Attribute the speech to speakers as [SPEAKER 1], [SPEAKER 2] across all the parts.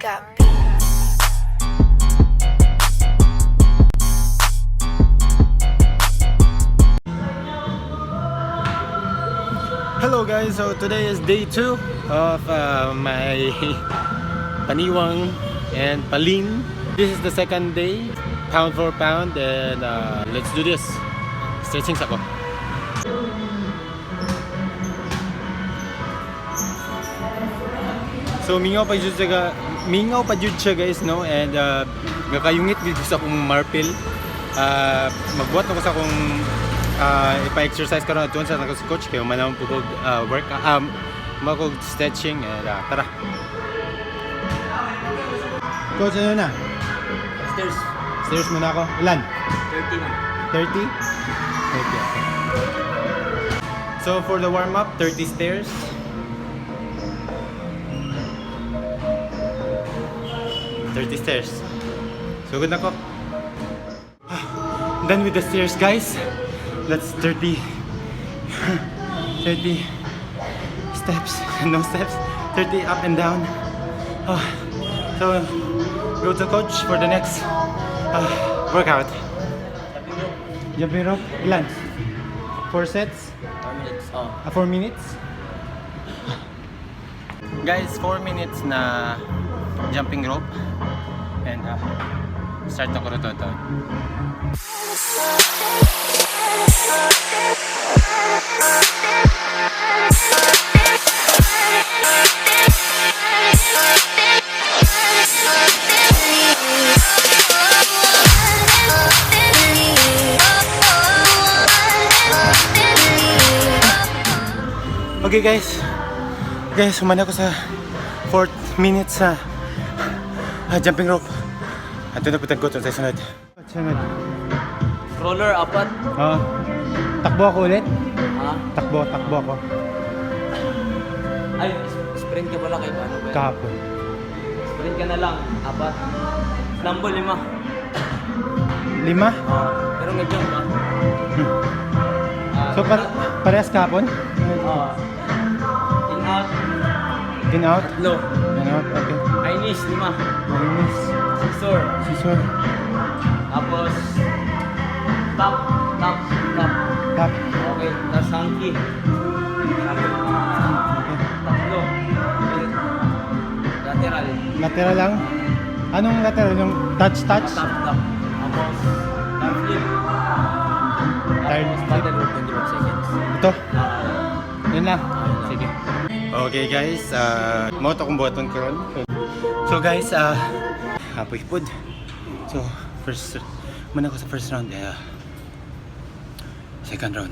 [SPEAKER 1] Got beats.
[SPEAKER 2] Hello guys, so today is day 2 of my paniwang and pa-lean. This is the second day, pound for pound, and let's do this. Stretching sa ko. So mingaw pa jud siya, mingaw pa jud siya, guys, no, and gakayungit gid ko sa akong marpil. Magbuhat na ko sa akong ipa-exercise karon atuon sa nako si coach kay man naman po kog work magog stretching and tara. Coach, ano na?
[SPEAKER 3] Stairs.
[SPEAKER 2] Stairs muna ako. Ilan?
[SPEAKER 3] 30 na.
[SPEAKER 2] 30? 30, okay. So for the warm up, 30 stairs. 30 stairs. So good na ko. Ah, done with the stairs, guys. That's 30 30 steps. No steps. 30 up and down. Ah, so go to coach for the next workout. Jumping rope, ilan? 4 sets?
[SPEAKER 3] 4 minutes. Oh.
[SPEAKER 2] Ah, 4 minutes? Guys, 4 minutes na jumping rope. And start na ko rito ito. Okay guys. Guys, humana ko sa 4 minutes sa jumping rope. Ato na putang ko sa sunod. Sunod.
[SPEAKER 3] Roller, apat.
[SPEAKER 2] Oo. Takbo ako ulit.
[SPEAKER 3] Ha?
[SPEAKER 2] Takbo, takbo ako.
[SPEAKER 3] Ay, sprint ka pala kay ano ba yan?
[SPEAKER 2] Kahapon.
[SPEAKER 3] Sprint ka na lang. Apat. Number 5.
[SPEAKER 2] 5?
[SPEAKER 3] Oh. Pero medyo ba? Ah,
[SPEAKER 2] So parehas kahapon?
[SPEAKER 3] Oh. In out.
[SPEAKER 2] In out?
[SPEAKER 3] Tatlo.
[SPEAKER 2] In out, okay.
[SPEAKER 3] High knees, 5.
[SPEAKER 2] Minus.
[SPEAKER 3] Scissor.
[SPEAKER 2] Scissor.
[SPEAKER 3] Tapos, tap, tap, tap.
[SPEAKER 2] Tap.
[SPEAKER 3] Okay. Tapos hanky. Tatlo. Lateral.
[SPEAKER 2] Lateral lang. Anong lateral? Yung touch, touch?
[SPEAKER 3] Tap, tap. Tapos, tap flip.
[SPEAKER 2] Tire
[SPEAKER 3] Tapos,
[SPEAKER 2] flip.
[SPEAKER 3] paddle rope 25 seconds.
[SPEAKER 2] Ito.
[SPEAKER 3] Ah,
[SPEAKER 2] Yun lang.
[SPEAKER 3] Ayun lang.
[SPEAKER 2] Sige. Okay guys, mao to akong buhaton karon. So guys, apoy pod. So first muna ko sa first round, second round.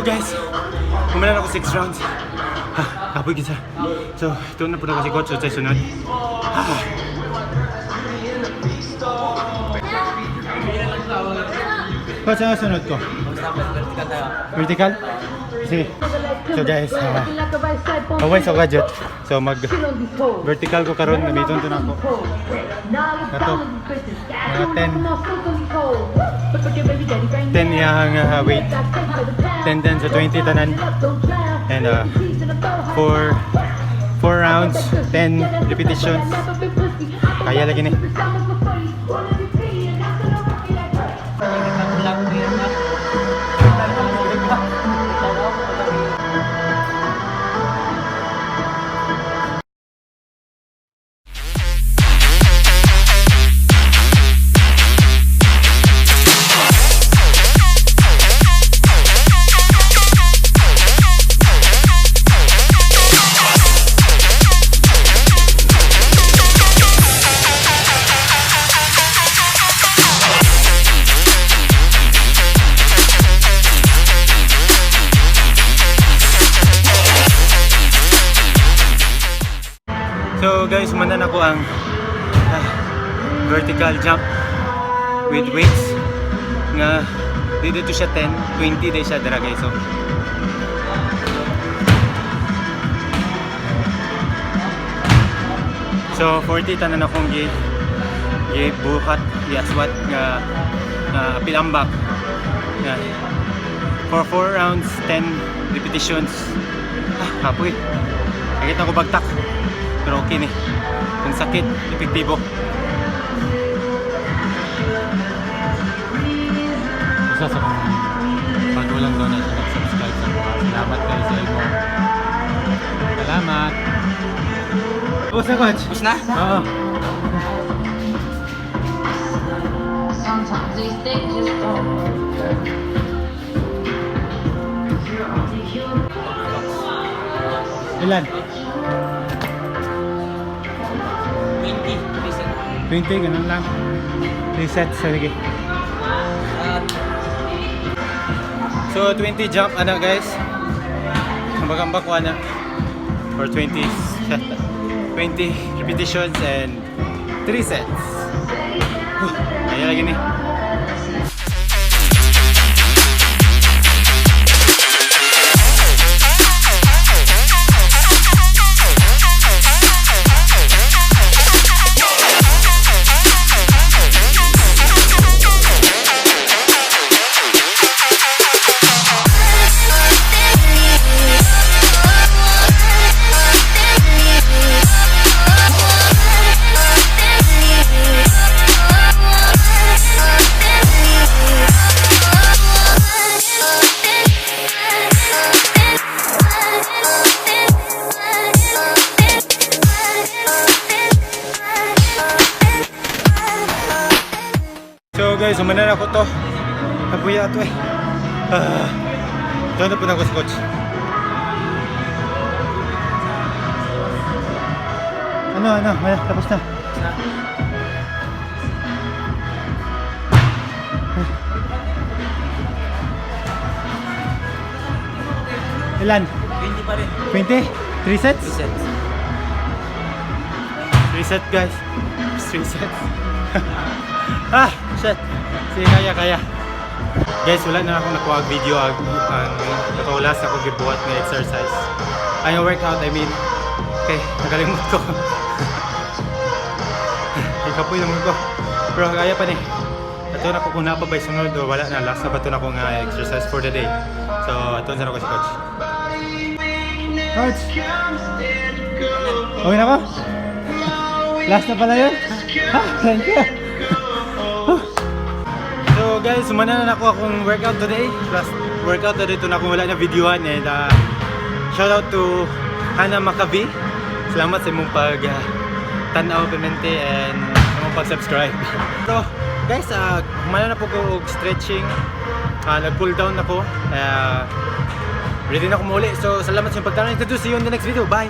[SPEAKER 2] Guys. Human na ako 6 rounds. Ha, kapoy kita. So, ito na po na ko si coach sa sunod. Ah. Coach, ano sunod ko?
[SPEAKER 3] Vertical tayo.
[SPEAKER 2] Vertical? Sige. So guys, away sa gadget. So mag vertical ko karon, gamiton to nako. Kato. Mga 10. 10 iyang weight. 10 10 sa 20 tanan. And 4 4 rounds, 10 repetitions. Kaya lagi ni.
[SPEAKER 3] Lang din na.
[SPEAKER 2] So guys, humanan ako ang vertical jump with weights nga dito to siya 10, 20 day siya dira, guys. So 40 tanan akong gi gi buhat, giaswat nga pilambak nga for 4 rounds, 10 repetitions. Ah, kapoy. Nakita ko bagtak. Pero okay ni. Kung sakit, epektibo. Isa sa kong bago lang daw na siya nag-subscribe sa mga. Salamat kayo sa imo. Salamat. Tapos na, coach?
[SPEAKER 3] Tapos na?
[SPEAKER 2] Oo.
[SPEAKER 1] Sometimes these things just don't work. You're only human.
[SPEAKER 2] Ilan?
[SPEAKER 3] 20. Reset.
[SPEAKER 2] 20, ganun lang. Reset, sige. So, 20 jump, ana guys. Ambak-ambak ko, ana. For 20 set, 20 repetitions and 3 sets. Huh, kaya lagi ni. So guys, humanan ako to. Nabuya to eh. Ah, doon na po na ako sa coach. Ano, ano, wala, tapos na.
[SPEAKER 3] Tapos na.
[SPEAKER 2] Ilan?
[SPEAKER 3] 20 pa rin.
[SPEAKER 2] 20? 3 sets?
[SPEAKER 3] Reset.
[SPEAKER 2] 3 set, guys. 3 sets. Ah, shit. Sige, kaya, kaya. Guys, wala na akong nakuha video ang totoo last ako gibuhat nga exercise. Ay, ang workout, I mean. Okay, nakalimot ko. Ikapoy naman ko. Pero kaya pa ni. Ato na ko kung napa ba sunod o wala na. Last na ba ito na akong exercise for the day. So, ato na ko si coach. Coach! Okay na ko? Last na pala yun? Ha? Thank you. So guys, sumana na ako akong workout today. Last workout na dito na akong wala na videoan and shout out to Hana Makabi. Salamat sa imong pag tanaw pimente and sa imong pag-subscribe. So guys, humana na po ko og stretching. Nag-cool down ako. Ready na ako muli. So salamat sa inyong pagtanaw. See you in the next video. Bye!